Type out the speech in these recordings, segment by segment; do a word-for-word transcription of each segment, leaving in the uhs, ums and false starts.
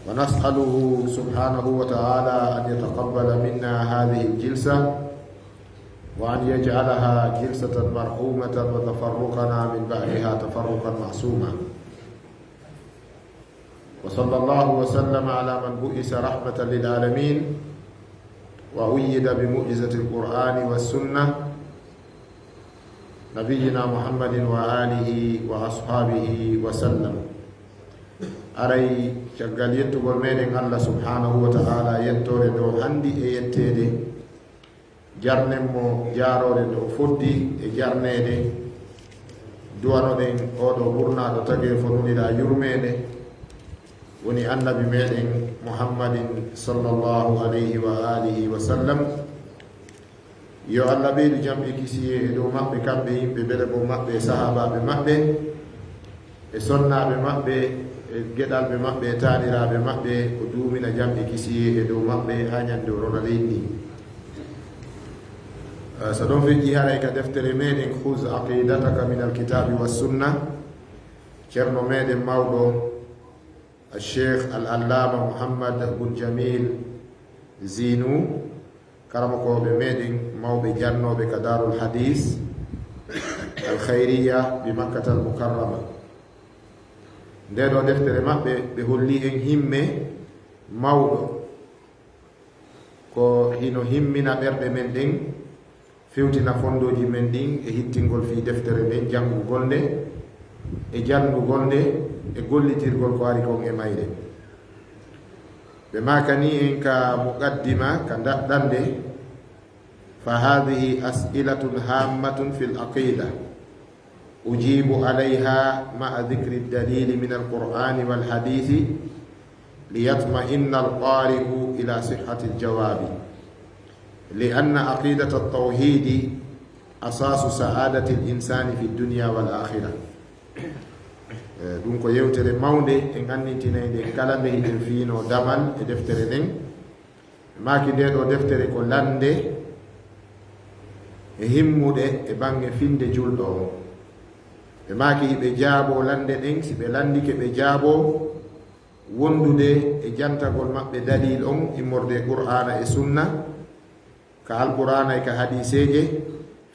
ونسأله سبحانه وتعالى أن يتقبل منا هذه الجلسة، وأن يجعلها جلسة مرحومة، وتفرقنا من بعدها تفرقا معصوما. وصلى الله وسلم على من بعث رحمة للعالمين، وأيد بمعجزة القرآن والسنة، نبينا محمد وآله وأصحابه وسلم. Aray, caggal yettugol meɗen Allah subhanahu wa ta'ala, yettoore nde o handi e yetteede, jarnen mo jaaroore nde o foddi e jarneede, duwanoɗen oɗo ɓurnaaɗo tageefo, nulira yurmeende, woni annabi meɗen Muhammadin sallallahu alayhi wa alihi wa sallam. Yo Allah ɓeydu jam e kisiyee e dow maɓɓe, kamɓe yimɓe, bele bo maɓɓe e sahaabaaɓe maɓɓe, e sonnaaɓe maɓɓe, e geɗalɓe maɓɓe, e taaniraaɓe maɓɓe, o duumina jam e kisiyee e dow maɓɓe haa ñande o rona leydi ndi. Eh, so ɗon feƴƴi, haray ka deftere meɗen, Khuz Aqidataka Minal Kitabi Wassunna, Ceerno meɗen mawɗo, Cheikh Al-Allama Muhammad bun Jamil Zinu, karamokooɓe meɗen mawɓe jannooɓe ka Darul Hadis Al Khayriya bi Makkatal Mukarrama. Nde ɗo deftere maɓɓe, ɓe holli en himme mawɗo, ko hino himmina ɓerɗe men ɗen, fewtina fondooji men ɗin e hittingol fii deftere nden, janngugol nde, e janndugol nde, e gollitirgol ko ari kon e mayre. Ɓe maakani en ka muqaddima, ka daɗɗannde, فهذه أسئلة هامة في العقيدة، أجيب عليها مع ذكر الدليل من القرآن والحديث، ليطمئن القارئ إلى صحة الجواب، لأن عقيدة التوحيد أساس سعادة الإنسان في الدنيا والآخرة. Eh, ɗum ko yewtere mawnde, en anndintinay nde kala nde hiɗen fiino damal e deftere nden. Maaki nde ɗo deftere ko lannde e himmuɗe e baŋŋe finnde julɗo on. Ɓe maaki hiɓe jaaboo lannde ɗen, si ɓe lanndike ɓe jaaboo wondude e jantagol maɓɓe dalil on immorde e Qur'aana e Sunna, ka Alqur'aana e ka hadiiseeje,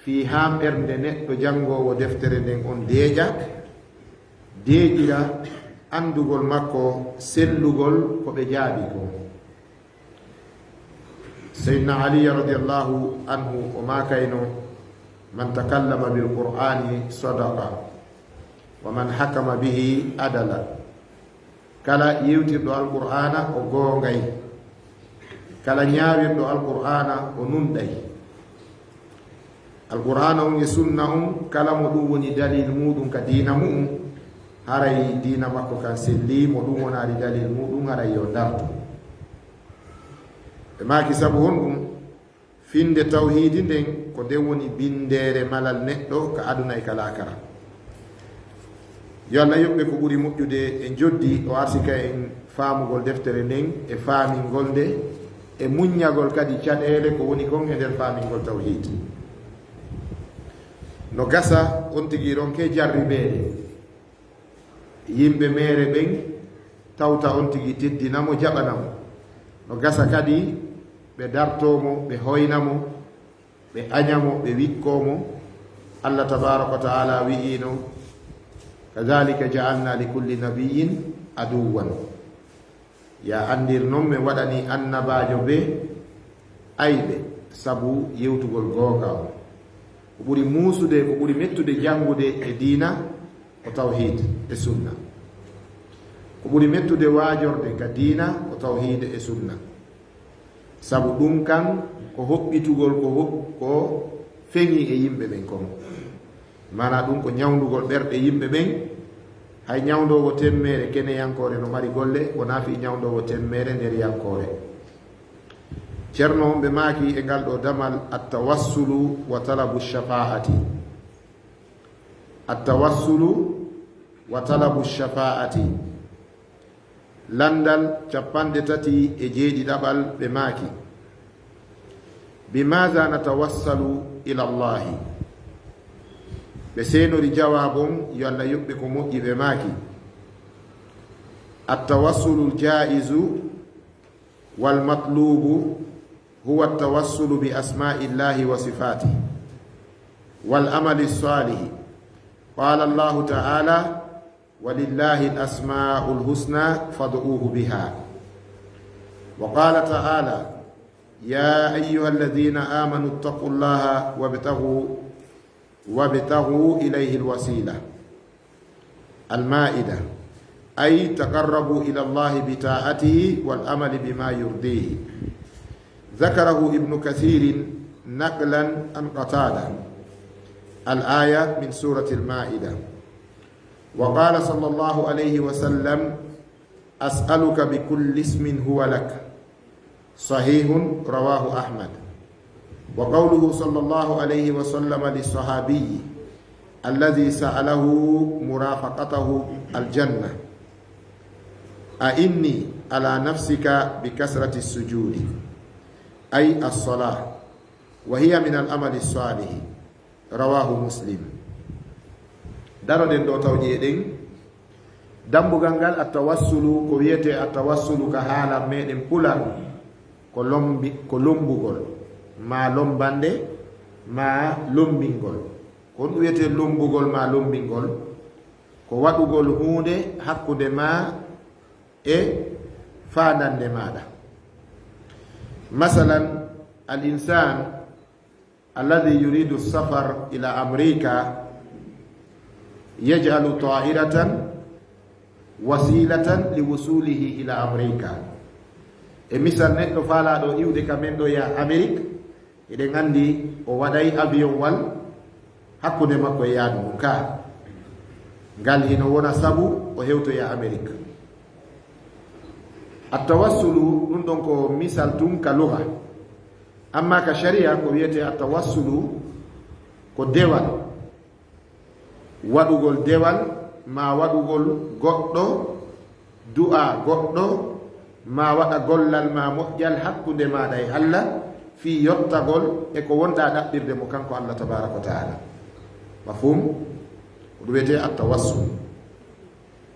fii haa ɓernde neɗɗo janngoowo deftere nden on deeƴa, deeƴira anndugol makko sellugol ko ɓe jaabi kon. Seydina Ali radiyallahu anhu o maakayno, من تكلم بالقرآن صدق، ومن حكم به عدل. Kala yewtirɗo Alqur'aana o goongay, kala ñaawirɗo Alqur'aana o nunɗay. Alqur'aana on e sunna on, kala mo ɗum woni dalil muuɗum ka diina mu'um, haray diina makko kan selli, mo ɗum wonaali dalil muuɗum, haray yo dartu. Ɓe maaki, sabu honɗum? Finnde tawhiidi nden, ko nden woni binndeere malal neɗɗo ka aduna e ka laakara. Yo Allah yoɓ ɓe ko ɓuri moƴƴude e njoddi, o arsika en faamugol deftere nden e faamingol nde e muññagol kadi caɗeele ko woni kon e nder faamingol tawhiid. No gasa on tigi ronke jarribeede. Yimɓe meere ɓen tawta on tigi, teddina mo, jaɓana mo. No gasa kadi ɓe dartoo mo, ɓe hoyna mo, ɓe aña mo, ɓe wikkoo mo. Allah tabaaraka wa ta'ala wi'iino, كذلك جعلنا لكل نبي عدوا. Yaa anndir non, men waɗanii annabaajo bee ayɓe sabu yewtugol goonga on. Ko ɓuri muusude, ko ɓuri mettude janngude e diina ko tawhiid e sunna. Ko ɓuri mettude waajorde ka diina ko tawhiid e sunna. Sabu ɗum kan ko hoɓɓitugol ko ho-, ko feŋi e yimɓe ɓen kon. Maanaa ɗum ko ñawndugol ɓerɗe yimɓe ɓen. Hay ñawndoowo temmeere keneyankoore no mari golle, wonaa fii ñawndoowo temmeere ndeeryankoore. Ceerno on ɓe maaki e ngal ɗoo damal, التوسل وطلب الشفاعة. التوسل وطلب الشفاعة. Lanndal cappanɗe tati e jeeɗiɗaɓal ɓe maaki, بماذا نتوسل إلى الله؟ Ɓe seenori jawaabu on, yo Allah yoɓ ɓe ko moƴƴi, ɓe maaki, التوسل الجائز والمطلوب هو التوسل بأسماء الله وصفاته والعمل الصالح. قال الله تعالى: ولله الأسماء الحسنى فادعوه بها. وقال تعالى: يا أيها الذين آمنوا اتقوا الله وابتغوا وابتغوا إليه الوسيلة. المائدة، أي تقربوا إلى الله بطاعته والعمل بما يرضيه. ذكره ابن كثير نقلا عن قتادة. الآية من سورة المائدة. وقال صلى الله عليه وسلم: أسألك بكل اسم هو لك. صحيح، رواه أحمد. وقوله صلى الله عليه وسلم للصحابي الذي سأله مرافقته الجنة: أعني على نفسك بكثرة السجود، أي الصلاة، وهي من العمل الصالح. رواه مسلم. Daroɗen ɗo tawƴe eɗen. Dambugal ngal attawassulu, ko wiyetee attawassulu ka haala meɗen pular, ko lombi-, ko lombugol, ma lombande, ma lombingol. Ko honɗum wiyetee lombugol ma lombingol? Ko waɗugol huunde hakkunde ma e faandannde maaɗa. Masalan, al insan الذي يريد السفر إلى أمريكا يجعل طائرة وسيلة لوصوله إلى أمريكا. E misal, neɗɗo faalaaɗo iwde ka men ɗo yaha Amerik, eɗen anndi o waɗay avion wal hakkunde makko e yaadu mum ka. Ngal hino wona sabu o hewtoya Amerik. Attawassulu, ɗum ɗon ko misal tun ka luga. Amma ka sharia, ko wiyetee attawassulu, ko dewal. Waɗugol dewal, ma waɗugol goɗɗo, du'a goɗɗo, ma waɗa gollal ma moƴƴal hakkunde maaɗa e Allah, fii yottagol e ko wonɗaa ɗaɓɓirde mo kanko Allah tabaaraka wa ta'ala. Mafhum? Ko ɗum wiyetee attawassul.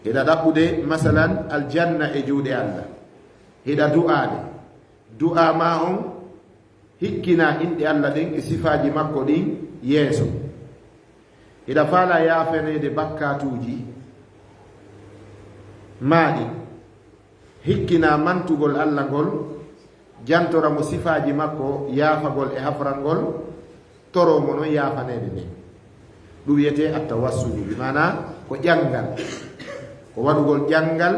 Hiɗa ɗaɓɓude, masalan, aljanna e juuɗe Allah. Hiɗa du'aade. Du'a ma on hikkinaa inɗe Allah ɗen e sifaaji makko ɗin yeeso. Hiɗa faalaa yaafaneede bakkaatuuji maa ɗin. Hikkinaa mantugol Allah ngol, jantora mo sifaaji makko yaafagol e hafrangol, toroo mo non yaafaneede nden. Ɗum wiyetee attawassulu, bi maanaa ko ƴanngal. Ko waɗugol ƴanngal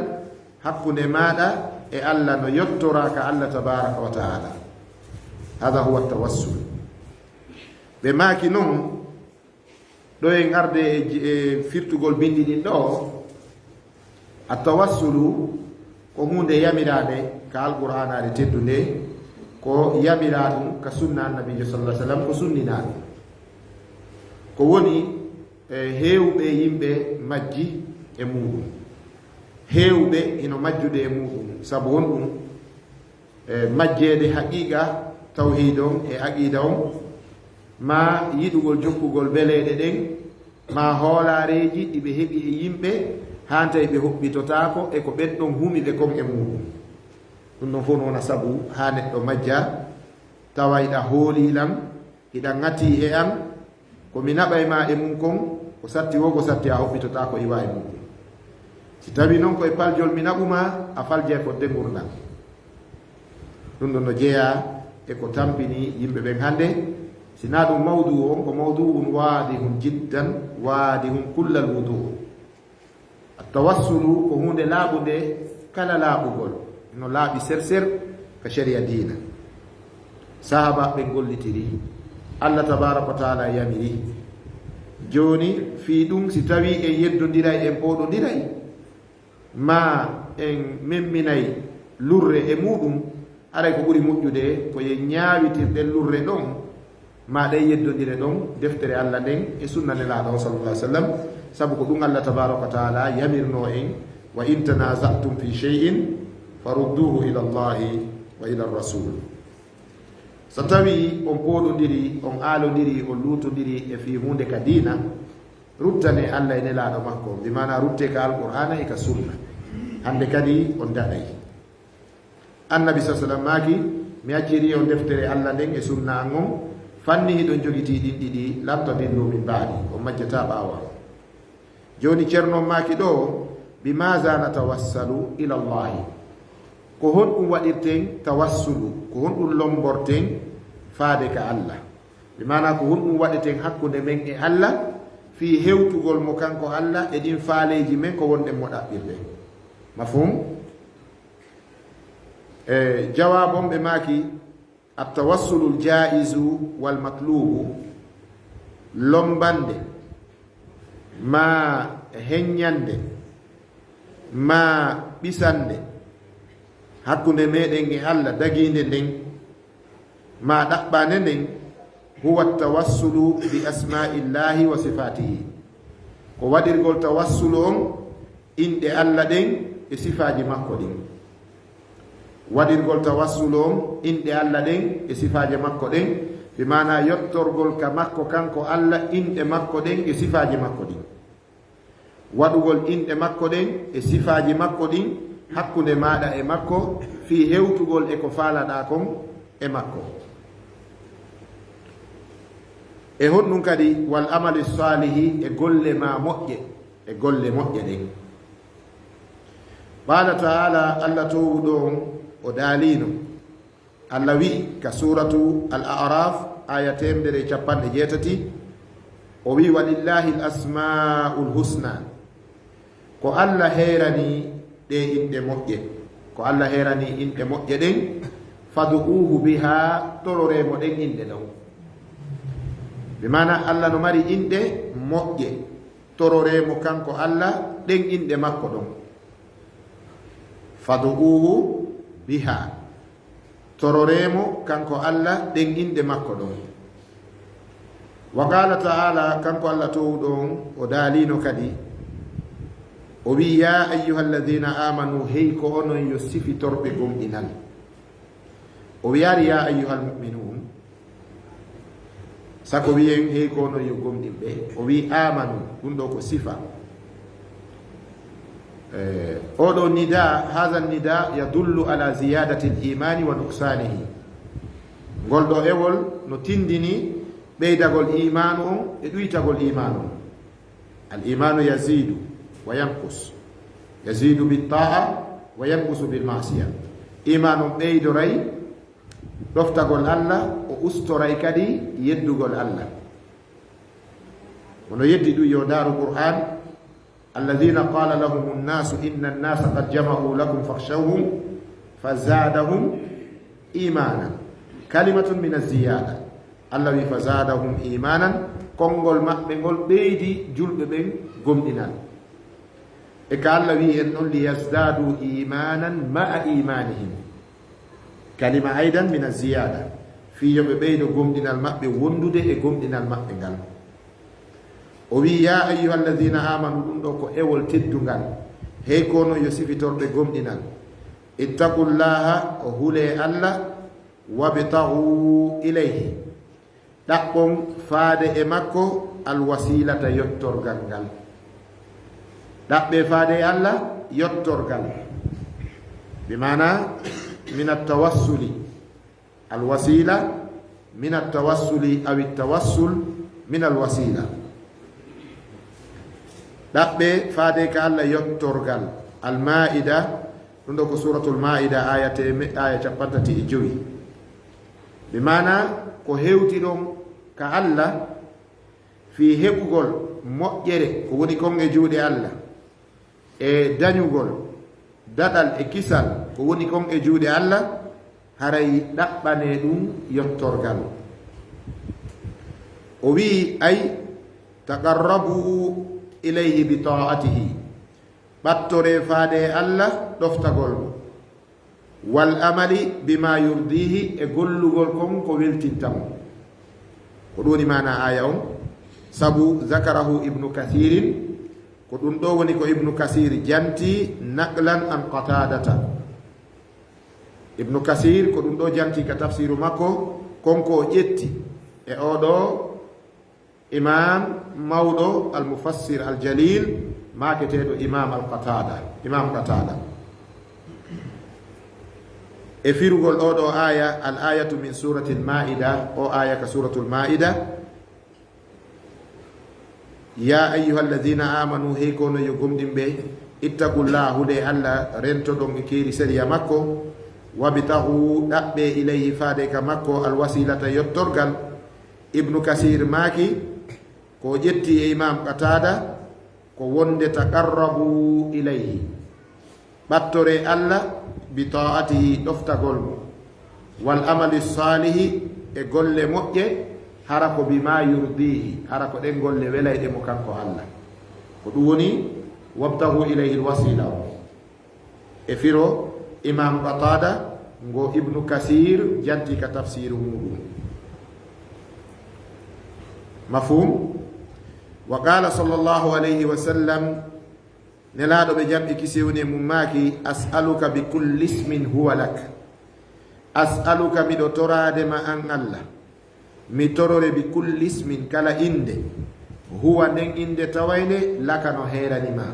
hakkunde maaɗa e Allah no yottoraa ka Allah tabaaraka wa ta'ala. Hada huwa tawassul. Ɓe maaki non, ɗo en arde e ji-, e firtugol binndi ɗin ɗo, attawassulu ko huunde yamiraade ka Alqur'aanaare teddunde, ko yamiraa ɗum ka sunna Annabiijo sallallahu alaihi wasallam, ko sunninaa ɗum. Ko woni, e, heewɓe yimɓe majji e muuɗum. Heewɓe hino majjude e muuɗum. Sabu honɗum? E, majjeede haqiiqa tawhiid on e aqiida on, maa yiɗugol jokkugol beleeɗe ɗen, maa hoolaareeji ɗi ɓe heɓi e yimɓe, haa tawi ɓe hoɓɓitotaako e ko ɓen ɗon humi ɓe kon e muuɗum. Ɗum ɗon fof no wona sabu haa neɗɗo majja, tawa hiɗa hoolii lan, hiɗa ŋatii e an, ko mi naɓay ma e mum kon, ko satti woo ko satti a hoɓɓitotaako iwa e mum. Si tawii non ko e paljol mi naɓu ma, a faljay fodde ngurndan. Ɗum ɗon no jeyaa e ko tampini yimɓe ɓen hannde. Si naa ɗum mawduu on, ko mawduu'un waadihun jiddan, waadihun kullal wuduu. Tawassulu ko huunde laaɓunde kala laaɓugol, no laaɓi ser ser ka sharia diina. Sahaabaaɓe ɓen gollitiri, Allah tabaaraka wa taala yamiri. Jooni, fii ɗum, si tawii en yeddondiray, en pooɗondiray, maa en memminay lurre e muuɗum, aray ko ɓuri moƴƴude ko yen ñaawitir ɗen lurre ɗon, maa ɗen yeddondire ɗon, deftere Allah nden e sunna Nelaaɗo on sallallahu alaihi wasallam, sabu ko ɗum Allah tabaaraka wa taala yamirnoo en: "Wa in tanaza'tum fi shay'in farudduhu ila Allahi wa ila Rasul." So tawii on pooɗondiri, on aalondiri, on luutondiri e fii huunde ka diina, ruttane Allah e Nelaaɗo makko, bi maanaa rutte ka Alqur'aana e ka Sunna. Hannde kadi on daɗay. Annabi sa sallam maaki, mi acciri on deftere Allah nden e sunna an on, fanni hiɗon jogitii ɗin ɗiɗi, lan tadillu min ba'di, on majjataa ɓaawo am. Jooni Ceerno on maaki ɗoo, bi maaza natawassalu ila Allahi? Ko honɗun waɗirten tawassulu, ko honɗun lomborten faade ka Allah? Bi maanaa ko honɗun waɗeten hakkunde men e Allah fii hewtugol mo kanko Allah e ɗin faaleeji men ko wonɗen mo ɗaɓɓirde? Mafhum? E jawaabu on ɓe maaki, at-tawassulul jaa'izu wal matlubu, lombande, maa heññande, maa ɓisande hakkunde meɗen e Allah dagiinde nden, maa ɗaɓɓaande nden, huwa tawassulu bi asma'illahi wa sifatihi. Ko waɗirgol tawassulu on inɗe Allah ɗen e sifaaji makko ɗin. Waɗirgol tawassulu on inɗe Allah ɗen e sifaaji makko ɗen, bi maanaa yottorgol ka makko kanko Allah inɗe makko ɗen e sifaaji makko ɗin. Waɗugol inɗe makko ɗen e sifaaji makko ɗin hakkunde maaɗa e makko, fii hewtugol e ko faalaɗaa kon e makko. E honɗun kadi? Wal amali saalihi, e golle maa moƴƴe, e golle moƴƴe ɗen. Qaala ta'ala, Allah toowuɗo on o daaliino. Allah wi'i ka suuratu Al-A'raaf, aaya teemedere e cappanɗe jeetati, o wi'i, "Walillahi al-asma'ul husna." Ko Allah heerani ɗee inɗe moƴƴe. Ko Allah heerani inɗe moƴƴe ɗen, "Fad'uuhu biha," tororee mo ɗen inɗe ɗon. Bi maanaa Allah no mari inɗe moƴƴe, tororee mo kanko Allah ɗen inɗe makko ɗon. "Fad'uuhu biha." Tororee mo kanko Allah ɗen inɗe makko ɗon. Wa qaala ta'ala, kanko Allah toowuɗo on, o daaliino kadi, o wi'i, "Yaa ayyuhalladhiina aamanu," hey ko onon yo sifitorɓe gomɗinal. O wi'aali, "Yaa ayyuhal mu'minuun." Sako wi'en, "Hey ko onon yo gomɗinɓe." O wi'i, "Aamanu," ɗun ɗoo ko sifa. Eh, oo ɗoo nidaa, haadha nidaa yadullu ala ziyaadati al-iimaani wa nuqsaanihi. Ngol ɗoo ewol no tindini ɓeydagol iimaanu on e ɗuytagol iimaanu on. Al-iimaanu yaziidu wa yanqus. Yaziidu bit-taa'a wa yanqusu bil-ma'siya. Iimaanu on ɓeydoray ɗoftagol Allah, o ustoray kadi yeddugol Allah. Hono yeddi ɗun, yo ndaaru Qur'aan, "Alladhiina qaala lahumu nnaasu inna nnaasa qad jama'uu lakum fakhshawhum fazaadahum iimaanan." Kalimatun mina ziyaada. Allah wi'i, "Fazaadahum iimaanan," konngol maɓɓe ngol ɓeydi julɓe ɓen gomɗinal. E ka Allah wi'i en ɗon, "Liyazdaadu iimaanan ma'a iimaanihim." Kalima aydan mina ziyaada. Fii yo ɓe ɓeydo gomɗinal maɓɓe wondude e gomɗinal maɓɓe ngal. O wi'i, "Yaa ayyuhalladhiina aamanu," ɗun ɗoo ko ewol teddungal. Hey ko onon yo sifitorɓe gomɗinal. "Ittaqullaaha," o hulee Allah, "wabtaghuu ilayhi," ɗaɓɓon faade e makko, "al-wasiilata," yottorgal ngal. Ɗaɓɓee faade e Allah yottorgal. Bi maanaa, mina tawassuli. Al-wasiila mina tawassuli awi tawassul mina al-wasiila. Ɗaɓɓee faade ka Allah yottorgal. Al-Maa'ida, ɗun ɗoo ko Suuratul Maa'ida, aaya teme-, aaya cappanɗe tati e jowi. Bi maanaa, ko hewtiɗon ka Allah fii heɓugol moƴƴere ko woni kon e juuɗe Allah, e dañugol daɗal e kisal ko woni kon e juuɗe Allah, haray ɗaɓɓanee ɗun yottorgal. O wi'i, ay, "Taqarrabu ilayhi bi taa'atihi." Ɓattoree faade e Allah ɗoftagol mo. "Wal amali bima yurdihi," e gollugol kon ko weltinta mo. Ko ɗun woni maanaa aaya on. Sabu zakarahu Ibnu Kathiirin, ko ɗun ɗoo woni ko Ibnu Kasiir janti, naqlan an Qataadata. Ibnu Kasiir ko ɗun ɗoo janti ka tafsiiru makko, kon ko o ƴetti e oo ɗoo Imaam mawɗo, al-mufassir al-jaliil, maaketeeɗo Imaam al-Qataada, Imaam Qataada. E firugol oo ɗoo aaya, al ayatu min suratil maida, o aaya ka suratul maida, ya ayyuha alladina amanu, hey kono yo gomɗinɓe, ittaqullaha, huɗe Allah, rentoɗon e keeri sariya makko, wabtagu, ɗaɓɓe, ilayhi, faade ka makko, alwasilata, yottorgal. Ibnu Kasir maaki, ko ƴetti e Imam Qatada, ko wonde taqarrabu ilayhi, ɓattoree Allah, bi taatihi, ɗoftagol mo, wal amali saalihi, e golle moƴƴe, hara ko bima yurdihi, hara ko ɗen golle welayɗe mo kanko Allah. Ko ɗum woni wabtagu ilayhi alwasila o. E firo Imam Qatada ngo Ibnu Kasir janti ka tafsiru muɗum. Mafhum? Wa qala sallallahu alayhi wa sallam, Nelaaɗo ɓe jam e kisiyee woni e mum maaki, as'aluka bi kulli ismin huwa lak. As'aluka, miɗo toraade ma an Allah. Mi torore bi kulli ismin, kala innde. Huwa, nden innde tawaynde, laka, no heerani ma.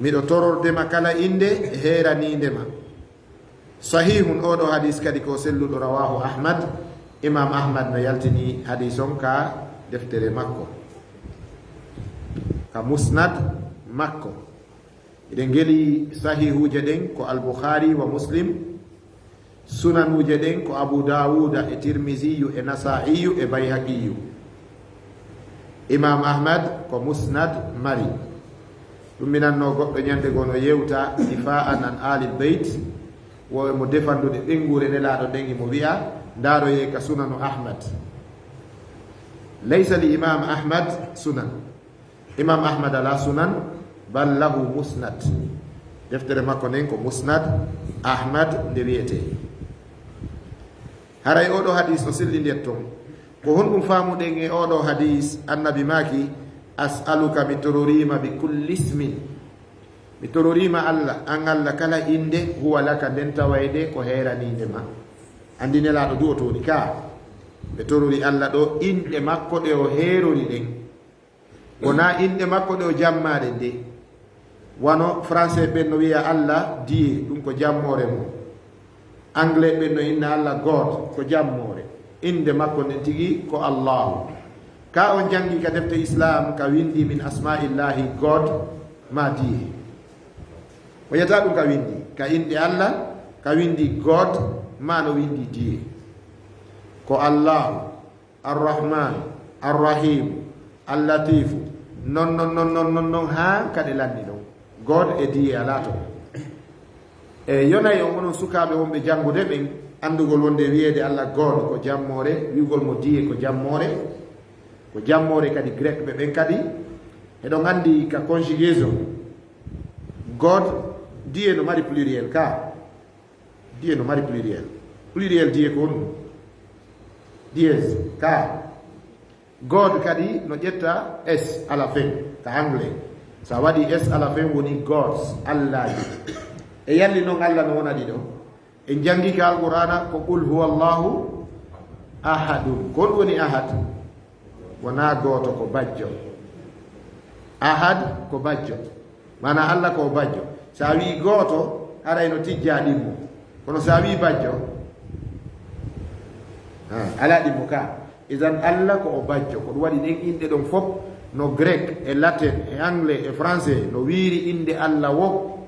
Miɗo tororde ma kala innde heeraniinde ma. Sahihun, oo ɗoo hadiis kadi ko selluɗo, rawahu Ahmad, Imam Ahmad no yaltini hadiis on ka deftere makko, ka musnad makko. Eɗen ngeli sahihuuje ɗen ko Al-Bukhari wa Muslim, sunanuuje ɗen ko Abu Dawuda e Tirmiziyu e Nasa'iyu e Bayhaqiyu. Imam Ahmad ko musnad mari. Ɗum minanno goɗɗo ñande goo no yewta difa'an an alil beyt, woowe mo defandude ɓeynguure Nelaaɗo nden, himo wi'a, ndaaroyee ka sunanu Ahmad. Laysa li Imam Ahmad sunan. Imam Ahmad alaa sunan, bal lahu musnad. Deftere makko nden ko Musnad Ahmad nde wi'etee. Haray oo ɗoo hadiis no selli nder ton. Ko honɗum faamuɗen e oo ɗoo hadiis? Annabi maaki, as'aluka, mi tororiima bi kulli ismin. Mi tororiima Allah, an Allah, kala innde, huwa laka, nden tawaynde ko heeraniinde ma. Anndi Nelaaɗo du o tooni ka. Ɓe torori Allah ɗoo inɗe makko ɗe o heerori ɗen. Wonaa inɗe makko ɗe o jammaade nde. Wano Français ɓen no wi'a Allah Dieu, ɗum ko jammoore mum. Anglais ɓen no inna Allah God, ko jammoore. Innde makko nden tigi ko Allahu. Ka on janngi ka defte Islam, ka winndi min asma'illahi God ma Dieu. O yiyata ɗum ka winndi, ka inɗe Allah, ka winndi God, ma no winndi Dieu. Ko Allahu. Arrahman, Arrahim, Allatifu, non, non, non, non, non, non, haa ka ɗe lanni ɗon. God e Dieu alaa ton. E yonay on, onon sukaaɓe wonɓe janngude ɓen, anndugol wonde wi'eede Allah God ko jammoore, wi'ugol mo Dieu ko jammoore, ko jammoore kadi Grek ɓe ɓen kadi. Eɗon anndi ka conjugaison, God, Dieu no mari pluriel ka. Dieu no mari pluriel. Pluriel Dieu ko honɗum? Dies, ka. God kadi no ƴetta S à la fin, ka anglais. Sa waɗi S à la fin woni gods, Allaaji. E yalli non Allah no wona ɗiɗo? En janngi ka Alqur'aana ko qul huwallahu ahadun. Ko honɗum woni ahad? Wonaa gooto, ko bajjo. Ahad ko bajjo. Maanaa Allah ko o bajjo. Sa wi'i gooto, haray no tijjaa ɗimmo. Kono sa wi'i bajjo, ah, alaa ɗimmo ka. Idan Allah ko o bajjo. Ko ɗum waɗi ɗen inɗe ɗon fof no grek e latin e anglais e français no wiiri innde Allah wo,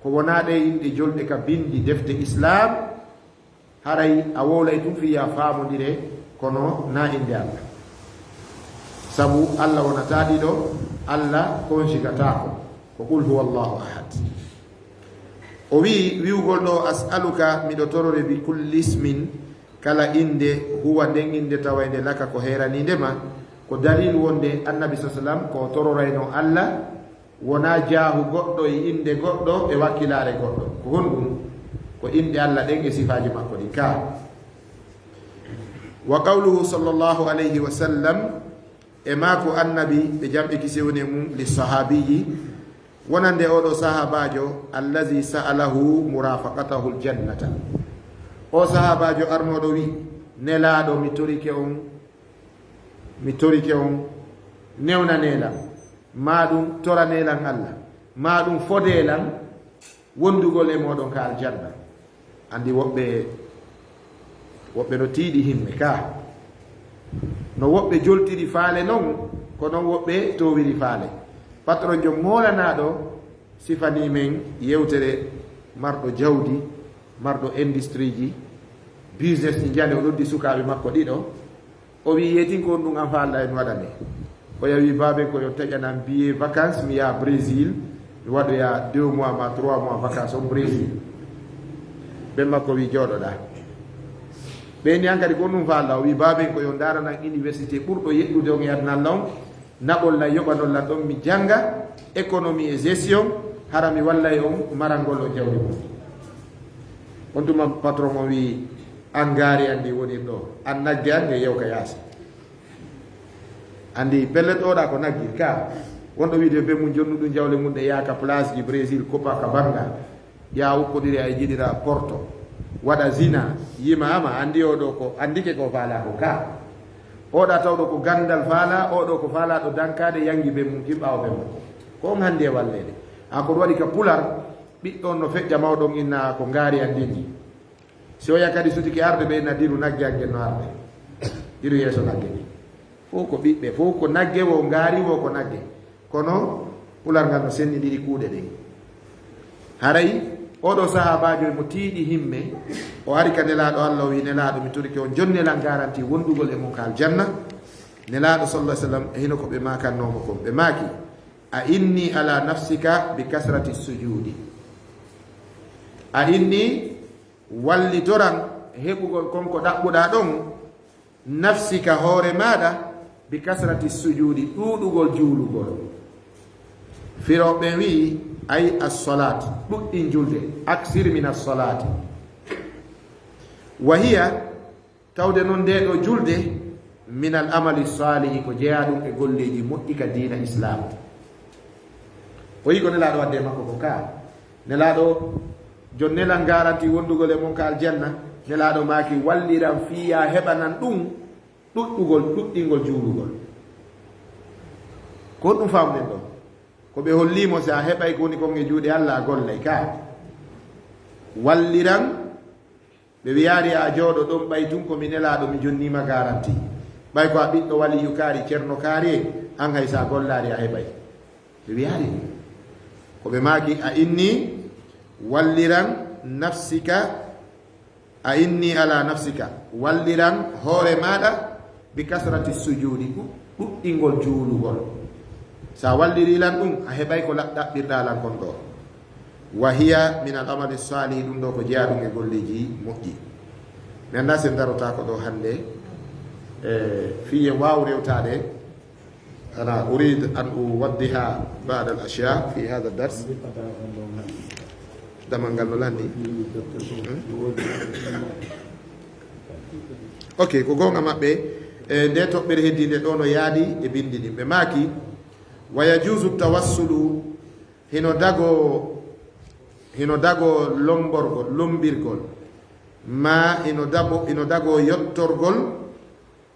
ko wonaa ɗe inɗe jolɗe ka binndi defte Islam, haray a wowlay ɗum fii yo a faamondire, kono na innde Allah. Sabu Allah wonataa ɗiɗo, Allah konjigataako. Ko qul huwallahu ahad. O wi'i, wi'ugol ɗo, as'aluka, miɗo torore, bi kulli ismin, kala innde, huwa, nden innde tawaynde, laka, ko heeraniinde ma, ko dalil wonde Annabi, sallallahu alayhi wa sallam, ko o tororayno Allah, wonaa jaahu goɗɗo e innde goɗɗo e wakkilaare goɗɗo. Ko honɗum? Ko inɗe Allah ɗen e sifaaji makko ɗin ka. Wa qawluhu sallallahu alayhi wa sallam, e maaku Annabi, ɓe jam e kisi woni e mum, li sahaabiyyi, wonande oo ɗoo sahaabaajo, allazi sa'alahu murafaqatahu aljannata. Oo sahaabaajo arnooɗo wi'i, Nelaaɗo, mi torike on, mi torike on, newnanee lan, maa ɗum toranee lan Allah, maa ɗum fodee lan wondugol e mooɗon ka aljanna. Anndi woɓɓe, woɓɓe no tiiɗi himme ka. No woɓɓe joltiri faale non, ko non woɓɓe towiri faale. Patron jo moolanaaɗo sifanii men yewtere marɗo jawdi, marɗo industrie ji, business ji njale, o noddi sukaaɓe makko ɗiɗo. O wi, "Yeetin ko on ɗum an faalɗa en waɗane?" O yawi baaben ko yo taƴanan billet vacances, mi yaha Brésil, mi waɗoya deux mois ma trois mois vacances on Brésil. Ɓen makko wi, "Jooɗoɗa." Ɓe ni an kadi ko on ɗum faalɗa? O wi, "Baaben ko yo ndaaranan université ɓurɗo yeɗɗude on e aduna lan on, naɓon lan, yoɓanon lan ɗon mi jannga économie et gestion, hara mi wallay on marangol on jawdi mon." On tuma patron on wi, "An ngaari an ndi wonir ɗo, an nagge an nge yew ka yaasi." Anndi pellet oɗa ko nagge ka. Wonɗo wiide ɓe mum jonnu ɗum jawle mum ɗe yaaka place ji Brésil, Copacabana, ya ukkodiri ay jiɗira Porto, waɗa zina, yima ama, anndi oɗo ko, anndike ko faala ko ka. Oɗa tawɗo ko ganndal faala, oɗo ko faala ɗo dankaade, yangi ɓe mum kin ɓaawo ɓe mum. Ko on hannde e walleede. A ko waɗi ka pular, ɓiɗɗo on no feƴƴa mawɗo on inna ko ngaari an ndi. Si o yakadi sutiki arde ɓe inna diru nagge an gen no arde. Diru yeeso nagge ndi. Fof ko ɓiɓɓe, fof ko nagge, wo ngaari, wo ko nagge. Kono pular ngal no senndindiri kuuɗe ɗen. Haray oɗo sahaabaajo e mo tiiɗi himme, o ari ka Nelaaɗo Allah, o wi, "Nelaaɗo, mi torike on, jonnee lan garanti wondugol e mon ka aljanna." Nelaaɗo sallallahu alaihi wasallam, e hino ko ɓe maakannoo mo kon. Ɓe maaki, "A inni ala nafsika bi kasrati sujudi." A inni, wallitoran heɓugol kon ko ɗaɓɓuɗaa ɗon, nafsika, hoore maaɗa, bi kasrati sujudi, ɗuuɗugol juulugol. Firooɓe ɓen wi'i, ay as-salaat, ɗuɗɗin julde, aksir min as-salaati. Wa hiya, tawde non nde ɗo julde, min al amali saalihi, ko jeyaa ɗum e golleeji moƴƴi ka diina Islaam. O yi ko Nelaaɗo wadde e makko ko ka. Nelaaɗo, jonnee lan garanti wondugol e mon ka aljanna. Nelaaɗo maaki, walliran fii ya heɓanan ɗum ɗuɗɗugol, ɗuɗɗingol juulugol. Ko ɗum faamɗen ɗon. Ko ɓe holli mo, si a heɓay ko woni kon e juuɗe Allah, a gollay ka. Walliran, ɓe wiyaari a jooɗo ɗon, ɓay tun ko mi Nelaaɗo, mi jonniima garanti. Ɓay ko a ɓiɗɗo waliyu kaari, cerno kaari en, an hay si a gollaari a heɓay. Ɓe wiyaari ɗum. Ko ɓe maaki, a inni, walliran nafsika, a inni ala nafsika, walliran hoore maaɗa, bi kasrati sujuudi, ɗu-, ɗuɗɗingol juulugol. Sa walliri lan ɗum, a heɓay ko la-, ɗaɓɓirɗa lan kon ɗo. Wa hiya min al amali salih, ɗum ɗo ko jeyaa ɗum e golleeji moƴƴi. Mi anndaa si en darotako ɗo hannde, e, fii en waaw rewtaade. Ana urid an uwaddiha ba'd al ashya fi hadha dars. Damal ngal no lanni. Hmm? Ok, ko goonga maɓɓe. E nde toɓɓere heddiinde ɗo no yaadi e binndi ɗin. Ɓe maaki, wa yajuzu tawassulu, hino dago, hino dago lomborgol, lombirgol. Ma hino dabo, hino dago yottorgol,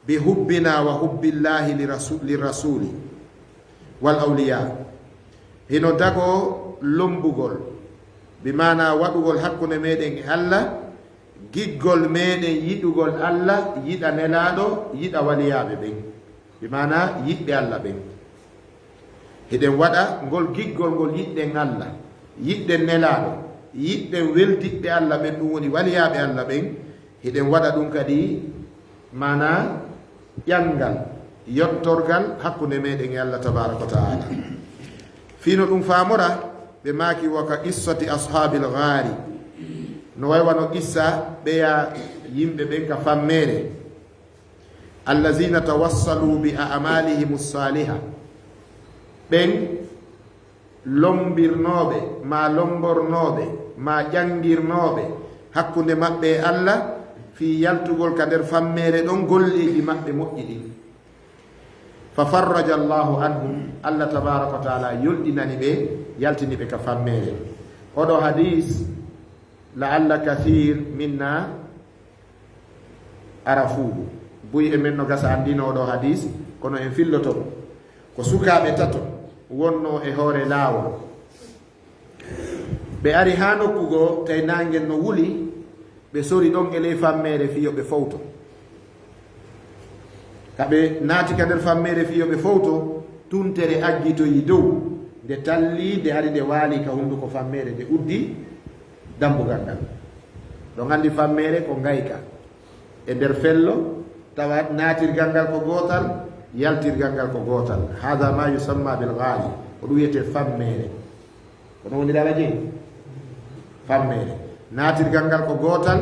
bi hubbina wa hubbillahi li rasu-, li rasuli wal awliya. Hino dago lombugol, bi maana waɗugol hakkunde meɗen e Allah, giggol meɗen yiɗugol Allah, yiɗa Nelaaɗo, yiɗa waliyaaɓe ɓen, bi maana yiɗɓe Allah ɓen. Hiɗen waɗa ngol giggol ngol yiɗɗen Allah, yiɗɗen Nelaaɗo, yiɗɗen weldiɓɓe Allah ɓen, ɗum woni waliyaaɓe Allah ɓen. Hiɗen waɗa ɗum kadi, maana ƴanngal, yottorgal hakkunde meɗen e Allah tabaraka wa ta'ala. Fii no ɗum faamora, ɓe maaki, wa ka qissati ashaabil ghaari, no way wano qissa ɓeya yimɓe ɓen ka fammeere. Allazina tawassalu bi a'malihim as-saliha. Ɓen lombirnooɓe, ma lombornooɓe, ma ƴanngirnooɓe hakkunde maɓɓe e Allah, fii yaltugol ka nder fammeere ɗon golleeji maɓɓe moƴƴi ɗin. Fa farraja Allahu anhum, Allah tabaraka wa ta'ala yolɗinani ɓe, yaltini ɓe ka fammeere. Oɗo hadis, la'alla kathir minna arafuhu. Buy e men no gasa anndino oɗo hadis, kono en filloto mo. Ko sukaaɓe tato wonno e hoore laawol. Ɓe ari haa nokku goo, tawi naange no wuli, Ɓe sori ɗon e ley fammeere fii yo ɓe fowto. Ka ɓe naati ka nder fammeere fii yo ɓe fowto, tuntere aggitoyi dow. Nde talli, nde hari nde waali ka hunnduko fammeere, nde uddi dambugal ngal. Ɗon anndi fammeere ko ngayka. E nder fello, tawa naatirgal ngal ko gootal, yaltirgal ngal ko gootal. Haada ma yusamma bil gaali. Ko ɗum wiyetee fammeere. Ko ɗum woni daraje fammeere. Naatirgal ngal ko gootal,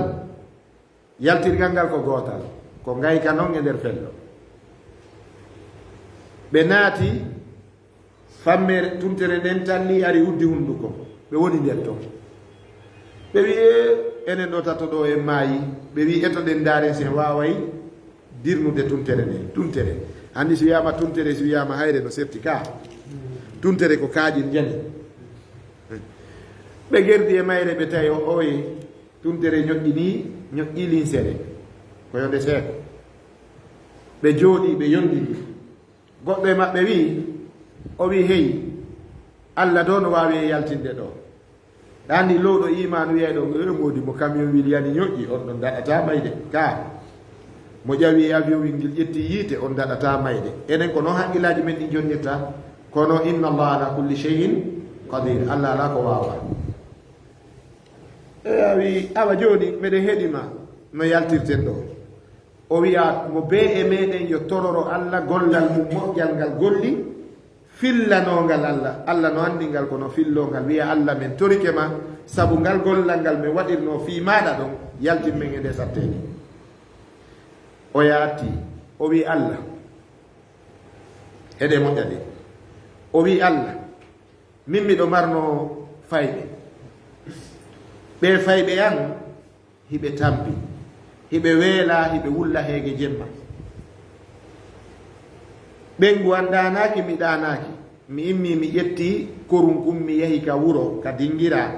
yaltirgal ngal ko gootal. Ko ngayka non e nder fello. Ɓe naati fammeere, tuntere nden talli ari uddi hunnduko. Ɓe woni nder ton. Ɓe wi'i, "Ee, enen ɗo tato ɗo en maayi." Ɓe wi'i, "Etoɗen ndaaren si en waaway dirnude tuntere nden." Tuntere. Anndi si wiyaama tuntere, si wiyaama hayre no sefti ka. Tuntere ko kaaƴin njani. Ɓe gerdi e mayre ɓe tawi o oye. Tuntere ñoƴƴi nii, ñoƴƴi linsere. Ko yo nde seeko. Ɓe jooɗii, ɓe yondindiri. Goɗɗo e maɓɓe wi'i, o wi'i, "Hey, Alla ɗo no waawi e yaltinde ɗo." Ɗa anndi lowɗo iimaanu wi'ay ɗo, "Eh, moodi mo camion wil yani ñoƴƴi, on ɗon daɗataa mayde." Ka mo ƴawi e avion wil ngil ƴetti yiite, on daɗataa mayde. Enen ko non haqqillaaji men ɗin jonnirta. Kono inna Allaha ala kulli shay'in qadir. Alla alaa ko waawaa. E a wi'i, "Awa jooni meɗen heɗi ma no yaltirten ɗo." O wi'a mo bee e meɗen yo tororo Alla gollal mum moƴƴal ngal golli, fillanoongal Alla. Alla no anndi ngal kono filloo ngal. Wi'a, "Alla, men torike ma, sabu ngal gollal ngal men waɗirnoo fii maaɗa ɗon, yaltin men e ndee satteende." O yaati, o wi'i, "Alla, heɗe moƴƴa de." O wi'i, "Alla, min miɗo marnoo fayɓe. Ɓee fayɓe an hiɓe tampi, hiɓe weela, hiɓe wulla heege jemma. Ɓeyngu an ɗaanaaki, mi ɗaanaaki. Mi immii, mi ƴetti korun kun, mi yahi ka wuro, ka dingiraa,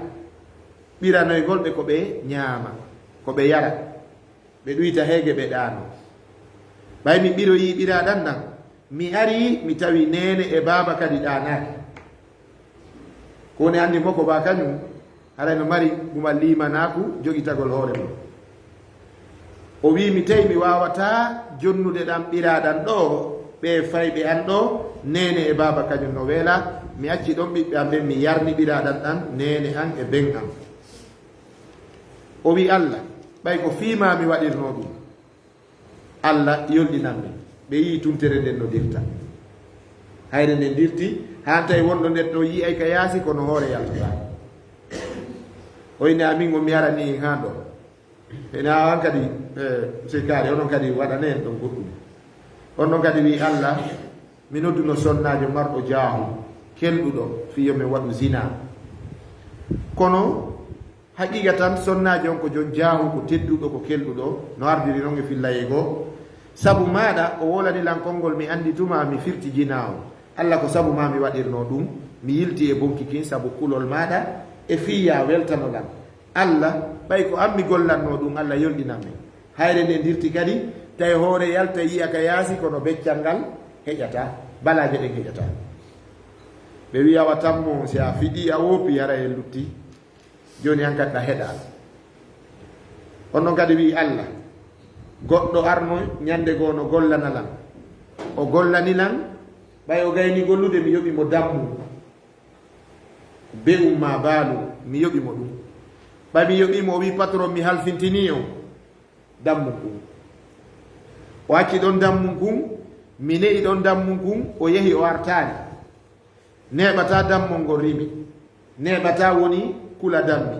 ɓiranoygol ɓe ko ɓe ñaama, ko ɓe yara. Ɓe ɗuyta heege, ɓe ɗaanoo. Ɓay mi ɓiroyii ɓiraaɗan ɗan, mi arii, mi tawi neene e baaba kadi ɗaanaaki." Ko woni anndi mo ko ba kañum, haray no mari guma liimanaaku jogitagol hoore mum. O wi'i, "Mi tawi mi waawataa jonnude ɗan ɓiraaɗan ɗoo, ɓee fayɓe an ɗoo, neene e baaba kañum no weela, mi acci ɗon ɓiɓɓe an ɓen, mi yarni ɓiraaɗan ɗan neene an e ben an." O wi'i, "Alla, ɓay ko fii maa mi waɗirnoo ɗum." Alla yolɗinan ɓe. Ɓe yi'i tuntere nden no dirta. Hayre nden dirti, haa tawi wonɗo nder ɗo yi'ay ka yaasi, kono hoore yaltataa. O inni, "Amin, on mi arani en haa ɗo." Ene haa on kadi, eh, monsieur Kaari, onon kadi waɗane en ɗon goɗɗum. On ɗon kadi wi'i, "Alla, mi nodduno sonnaajo marɗo jaahu, kelɗuɗo, fii yo min waɗu zinaa. Kono haqiiqa tan, sonnaajo on ko jon jaahu, ko tedduɗo, ko kelɗuɗo, no ardiri non e fillayee goo. Sabu maaɗa, o wolani lan konngol, mi anndi tuma mi firti jinaa on. Alla, ko sabu maa mi waɗirnoo ɗum, mi yilti e bonki kin sabu kulol maaɗa e fii yaa weltano lan. Alla, ɓay ko an mi gollannoo ɗum, Alla yolɗinan mi." Hayre nden dirti kadi, tawi hoore yalta yi'a ka yaasi, kono beccal ngal heƴataa, balaaje ɗen heƴataa. Ɓe wi'a wa tammo, si a fiɗii a woopi, hara en lutti. Jooni an kadi ɗa heɗa. On ɗon kadi wi'i, "Alla, goɗɗo arno ñande goo no gollana lan." O gollani lan, ɓay o gayni gollude, mi yoɓi mo dammu. Be'um maa baalu, mi yoɓi mo ɗum. Ɓay mi yoɓi mo, o wi'i, "Patron, mi halfintinii on dammum ɗum." O acci ɗon dammum kun, mi ne'i ɗon dammum kun, o yehi o artaani. Neeɓataa dammol ngol rimi. Neeɓataa woni kula dammi.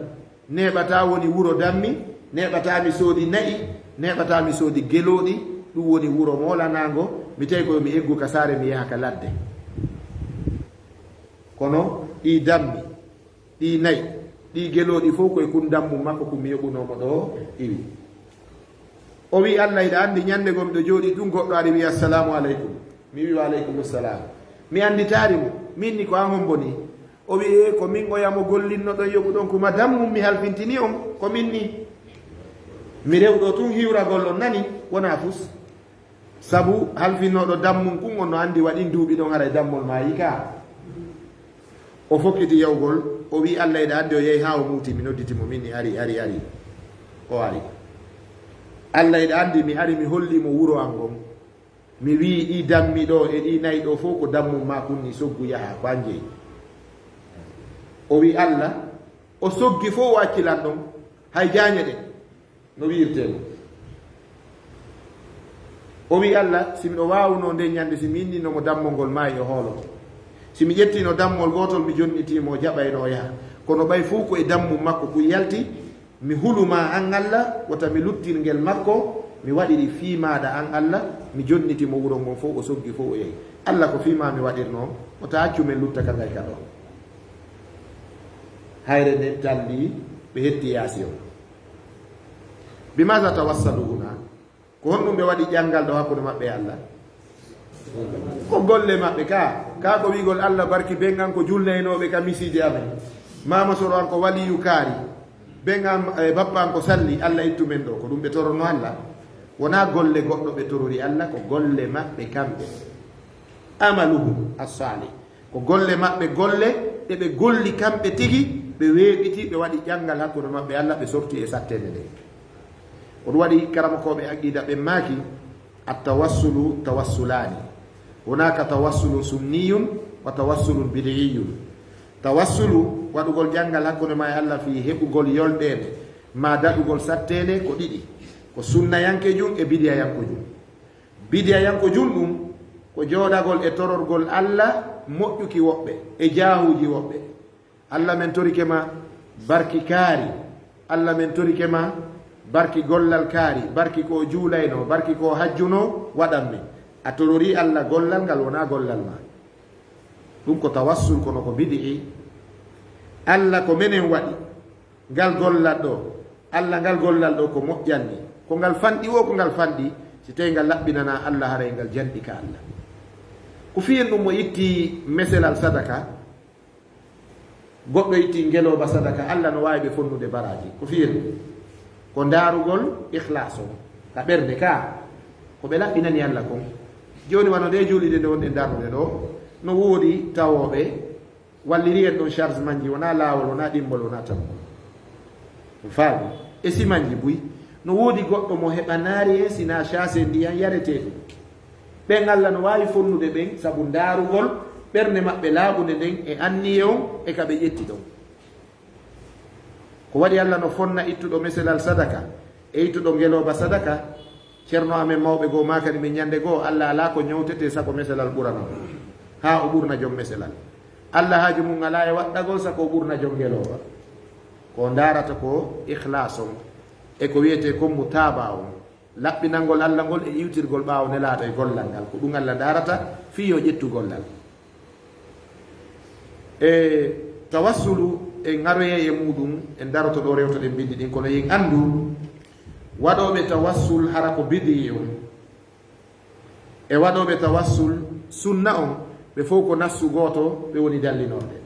Neeɓataa woni wuro dammi. Neeɓataa mi soodi na'i. Neeɓataa mi soodi gelooɗi. Ɗum woni wuro moolanaango. Mi tawi ko yo mi eggu ka saare, mi yaha ka ladde. Kono ɗii dammi, ɗii na'i, ɗii gelooɗi fof ko e kun dammum makko kun mi yoɓunoo mo ɗo iwi. O wi'i, "Alla, hiɗa anndi ñande goo miɗo jooɗii tun, goɗɗo ari wi'i, 'Assalaamu aleykum.'" Mi wi'i, "Wa aleykumu salaam." Mi annditaari mo. Min ni ko an hombo ni? O wi'i, "Ee, ko min oya mo gollinnoɗon yoɓuɗon kuma dammum, mi halfintini on. Ko min ni. Mi rewɗo tun hiwragol on nani, wonaa fus." Sabu halfinnooɗo dammum kun, on no anndi waɗin duuɓi ɗon haray dammol maayi ka. O fokkiti yawgol, o wi'i, "Alla, hiɗa anndi o yahi haa o muuti, mi nodditi mo, min ni ari, ari, ari." O ari. Allah, eɗa anndi mi ari mi holli mo wuro an ngon. Mi wi'i ɗi dammi ɗo e ɗi nayi ɗo fof ko dammum ma kun ni, soggu yaha ko an jeyi. O wi'i Allah, o soggi fof o acci lan ɗon, hay jaañe ɗen. No wi'irtee mo. O wi'i Allah, si miɗo waawunoo nden ñande, si mi innino mo dammol ngol, maayi o hooloto. Si mi ƴettino dammol gootol, mi jonnitii mo, o jaɓayno o yaha. Kono ɓay fof ko e dammum makko kun yalti, mi hulu ma an Allah, wota mi luttir ngel makko, mi waɗiri fii maaɗa an Allah, mi jonniti mo wuro ngon fof, o soggi fof o yahi. Allah, ko fii ma mi waɗirnoo, wota accu men lutta ka ngay ka ɗoo. Hayre nden tallii, ɓe hetti yaasi on. Bimaza tawassalu huna? Ko honɗum ɓe waɗi ƴanngal ɗo hakkunde maɓɓe e Allah? Ko golle maɓɓe ka. Ka ko wi'gol Allah barki ben an ko julnaynooɓe ka misiide amen. Maama Soro an ko waliyu kaari. Ben an, e bappa an ko salli, Allah ittu men ɗo. Ko ɗum ɓe tororno Allah? Wonaa golle goɗɗo ɓe torori Allah, ko golle maɓɓe kamɓe. Amaluhum as-salih. Ko golle maɓɓe, golle ɗe ɓe golli kamɓe tigi, ɓe weeɓiti, ɓe waɗi ƴanngal hakkunde maɓɓe e Allah, ɓe sorti e satteende nden. Ko ɗum waɗi karamokooɓe aqida ɓen maaki, at-tawassulu tawassulaani. Hunaka tawassulun sunniyun wa tawassulun bid'iyun. Tawassulu, waɗugol ƴanngal hakkunde ma e Allah fii heɓugol yolɗeende, maa daɗugol satteende, ko ɗiɗi. Ko sunnayankejun e bidiyayankojun. Bidiyayanko junɗum ko jooɗagol e tororgol Allah moƴƴuki woɓɓe e jaahuuji woɓɓe. Allah, men torike ma barki kaari. Allah, men torike ma barki gollal kaari, barki ko o juulayno, barki ko o hajjuno, waɗan mi. A torori Allah gollal ngal wonaa gollal ma. Ɗum ko tawassul, kono ko bidi'i. Allah, ko menen waɗi ngal gollal ɗo. Allah, ngal gollal ɗo ko moƴƴal ni. Ko ngal fanɗi wo, ko ngal fanɗi, si tawi ngal laɓɓinanaa Allah, haray ngal janɗi ka Allah. Ko fiyen ɗum mo itti meselal sadaka, goɗɗo itti ngelooba sadaka, Allah no waawi ɓe fonnude baraaji. Ko fiyen ɗum? Ko ndaarugol ikhlas on ka ɓernde ka, ko ɓe laɓɓinani Allah kon. Jooni wano nde juulide nde wonɗen darnude ɗo, no woodi tawooɓe walliri en ɗon charge manji, wonaa laawol, wonaa ɗimmol, wonaa tammol. On faami? E si manji buy, no woodi goɗɗo mo heɓanaari en sinaa caase ndiyan yaretee ɗum. Ɓen Allah no waawi fonnude ɓen sabu ndaarugol ɓernde maɓɓe laaɓunde nden e anniye on e ka ɓe ƴetti ɗon. Ko waɗi Allah no fonna ittuɗo meselal sadaka e ittuɗo ngelooba sadaka? Ceerno amen mawɓe goo maakani min ñande goo, Allah alaa ko ñawtetee sako meselal ɓurana mo, haa o ɓurna jom meselal. Allah haaju mum alaa e waɗɗagol sako o ɓurna jom ngelooba. Ko o ndaarata ko ikhlas on e ko wi'etee kon mutaaba on, laɓɓinangol Allah ngol e iwtirgol ɓaawo Nelaaɗo e gollal ngal. Ko ɗum Allah ndaarata fii yo ƴettu gollal. E tawassulu, en aroyay e muɗum, en daroto ɗo rewtoɗen bindi ɗin, kono yen anndu waɗooɓe tawassul hara ko bidi'i on, e waɗooɓe tawassul sunna on, ɓe fow ko nassu gooto ɓe woni dallinorde.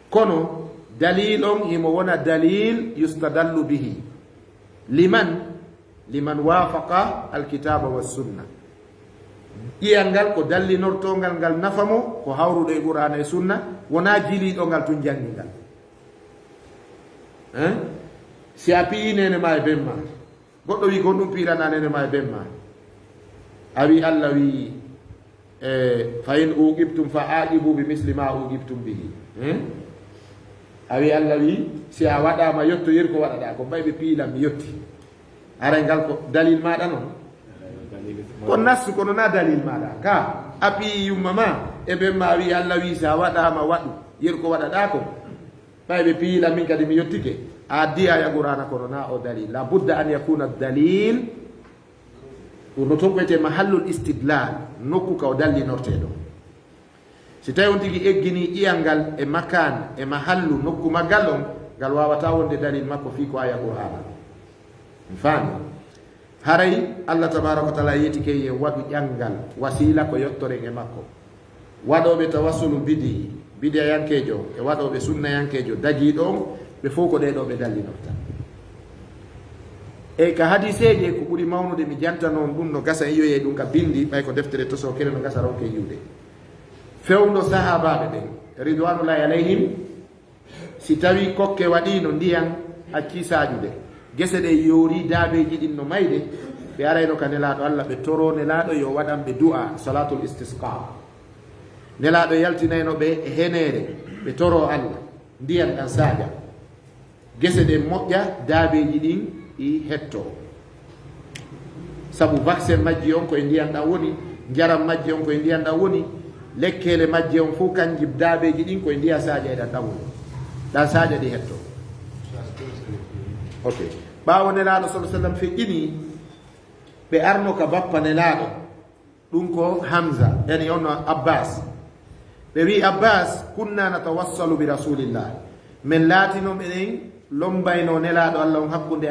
Kono dalil on himo wona dalil yustadallu bihi. Liman? Liman wafaqa alkitaba wassunna. Ƴiyal ngal ko dallinortongal ngal nafa mo, ko hawruɗo e Qur'aana e Sunna, wonaa jiliiɗo ngal tun janngi ngal. Hein? Si a piyi neene ma e ben ma, goɗɗo wi ko ɗum piirana neene ma e ben ma. A wi Allah wi, e, "Fa in uqibtum fa aqibu bi misli ma uqibtum bihi." Hmm? A wi Allah wi, si a waɗaama yottoyir ko waɗaɗaa ko, mbay ɓe piilan mi yotti. Aray ngal ko dalil maaɗa non? Ko nassu, kono na dalil maaɗa. Ka a piyi yumma ma e ben ma, a wi Allah wi, si a waɗaama waɗu yir ko waɗaɗaa ko. Ɓay ɓe piyiɗa min kadi mi yottike. A addi aya Qur'aana kono na o dalil. La budda an yakuna dalil. Ɗum no toon ko wiyetee mahallul istidlal, nokku ka o dallinortee ɗon. Si tawi on tigi eggini ƴiyal ngal e makan, e mahallu, nokku maggal on, ngal waawataa wonde dalil makko fii ko aya Qur'aana. Mi faami. Haray Allah tabaaraka wa taala yeetike ye waɗu ƴanngal wasiila ko yottoren e makko. Waɗooɓe tawassulu bidi, bidiyayankeejo e waɗooɓe sunnayankeejo dagiiɗo on, ɓe fow ko ɗee ɗoo ɓe dallinorta. E ka hadiseeje ko ɓuri mawnude mi janta non ɗum no gasa yiyoyee ɗum ka bindi, ɓay ko deftere toso kere no gasa ronke yiwde. Fewndo sahaabaaɓe ɓen, ridwanullahi alayhim, si tawi kokke waɗiino ndiyan accii saajude, Gese ɗe yoori, daabeeji ɗin no mayde, ɓe arayno ka Nelaaɗo Allah, ɓe toroo Nelaaɗo yo waɗan ɓe du'a, salatul istisqa. Nelaaɗo yaltinayno ɓe e heneere, ɓe toroo Allah, ndiyan ɗan saaƴa. Gese ɗen moƴƴa, daabeeji ɗin ɗi hettoo. Sabu vaccin majji on ko e ndiyan ɗan woni, njaram majji on ko e ndiyan ɗan woni, lekkeele majji on fof kanji daabeeji ɗin ko e ndiyan saaƴa e ɗan ɗan woni. Ɗan saaƴa ɗi hettoo. Ok. Ɓaawo Nelaaɗo sallallahu alaihi wasallam feƴƴini, ɓe arno ka bappa Nelaaɗo. Ɗun ko Hamza, yani on no Abbas. Ɓe wi'i Abbas, "Kunna natawassalu bi Rasulillah." Men laatino meɗen lombayno Nelaaɗo Allah on hakkunde